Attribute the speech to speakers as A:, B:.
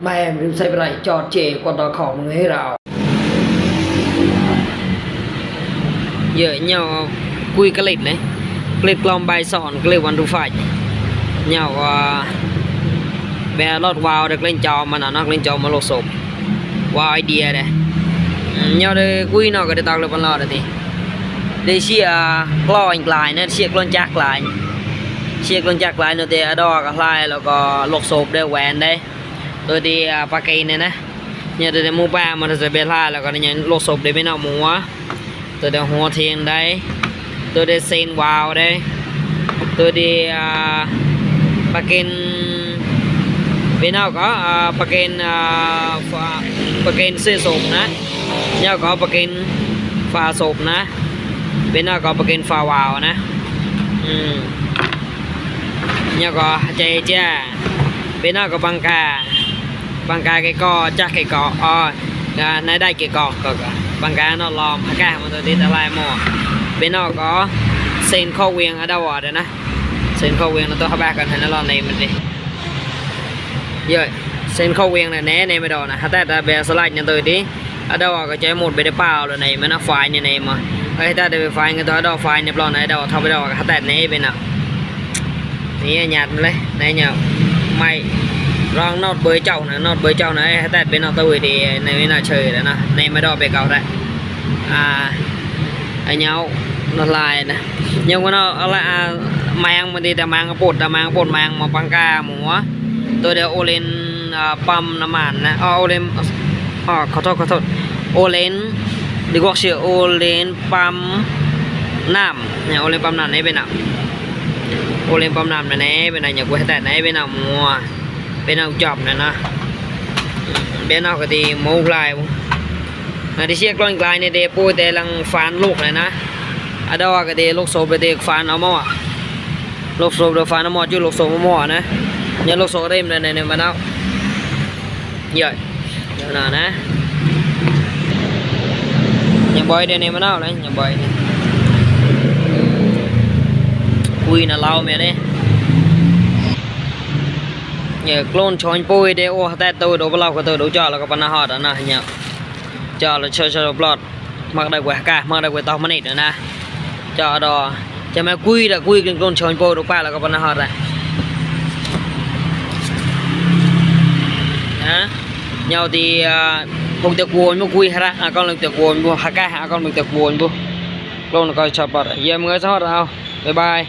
A: Mẹ mình xây lại cho trẻ con tao khổ một người nào
B: giờ nhau quy cái lịch đấy lịch lòng bài sọn cái lịchวันดูphải nhau bé lót vào được lên trò mà nó lên trò mà lột sụp vào idea đấy nhau đây quy nó cái để tao được ban lọt rồi thì để chia lo anh lại nữa chia con chắc lại nó thì ở đó cái lạiแล้วก็ลดสบได้แหวนได้ตัวที่ปากเกนเนี่ยนะเนี่ยตัวที่มูป้ามันจะเป็นลายแล้วก็เนี่ยลดสบได้ไม่เอาหมูตัวที่หัวเทียนได้ตัวที่เซนวาวได้ตัวที่ปากเกนเป็นเอาก็ปากเกนเสื้อสมนะเนี่ยก็ปากเกนฟ้าสมนะเป็นเอาก็ปากเกนฟ้าวาวนะเนี่ยก็ใจจ้าเป็นเอาก็บังกาcái co chắc cái coในได้cái coก็บังกาเนาะลอมอากาศมันตัวที่อะไรหมอเป็นเอาก็เส้นข้อเวียงอะดาวเด้นะเส้นข้อเวียงเราต้องเข้าบ้านกันให้เราในมันดิเยอะเส้นข้อเวียงน่ะแน่ในไม่ดอกนะแต่ถ้าแบบสไลด์เนี่ยตัวที่อะดาวก็จะหมดไปได้เปล่าเลยในมันไฟเนี่ยในมาไอ้ถ้าได้ไฟกันตัวดอกไฟเนี่ยปลอดนะดาวเท่าไปดอกแต่ในเป็นอ่ะนี่หยาดเลยในเนี่ยไม่รองนอดเบยเจ้านะแต่เป็นเอาตัวดีในวินาเฉยแล้วนะในไม่ดอกไปเก่าได้ไอ้เงาละลายนะยังว่าอะไรแมงมันดีแต่แมงปดแมงมาปังกาหมูตัวเดียวโอเลนปั๊มน้ำมันนะโอเลนขอโทษโอเลนดีกว่าเชื่อโอเลนปั๊มน้ำเนี่ยโอเลนปั๊มน้ำนี่เป็นอ่ะโอเลนปั๊มน้ำนี่เป็นอะไรอย่างกูแต่ไหนเป็นอ่ะหมูเป็นเอาจอบนะเป็นเอากระตีหมูลายที่เชี่ยกล้องกลายในเดปูแต่ลังฟานลูกเลยนะอะดอกกระตีลูกโซไปเดกฟานเอาหม้อลูกโซเดฟานเอาหม้อจุดลูกโซหม้อนะเนี่ยลูกโซได้มาในมันเอาเยอะน่ะนะยังบ่อยเดในมันเอาเลยยังบ่อยคุยน่ะเล่าแม่เด้nhờ clone chọn pui để ô ta tôi đồ bao của tôi đủ cho là có pana hot đó nè nhờ cho là cho plot mặc đây quẹt cả mặc đây quẹt toมันnữa nè cho đó cho mẹ quy là quy cái clone chọn pui đủ ba là có pana hot này hả nhau thì không được buồn mua quy ha con lực được buồn mua ha con lực được buồn mua clone coi chọn plot giờ mọi người sao đâu bye bye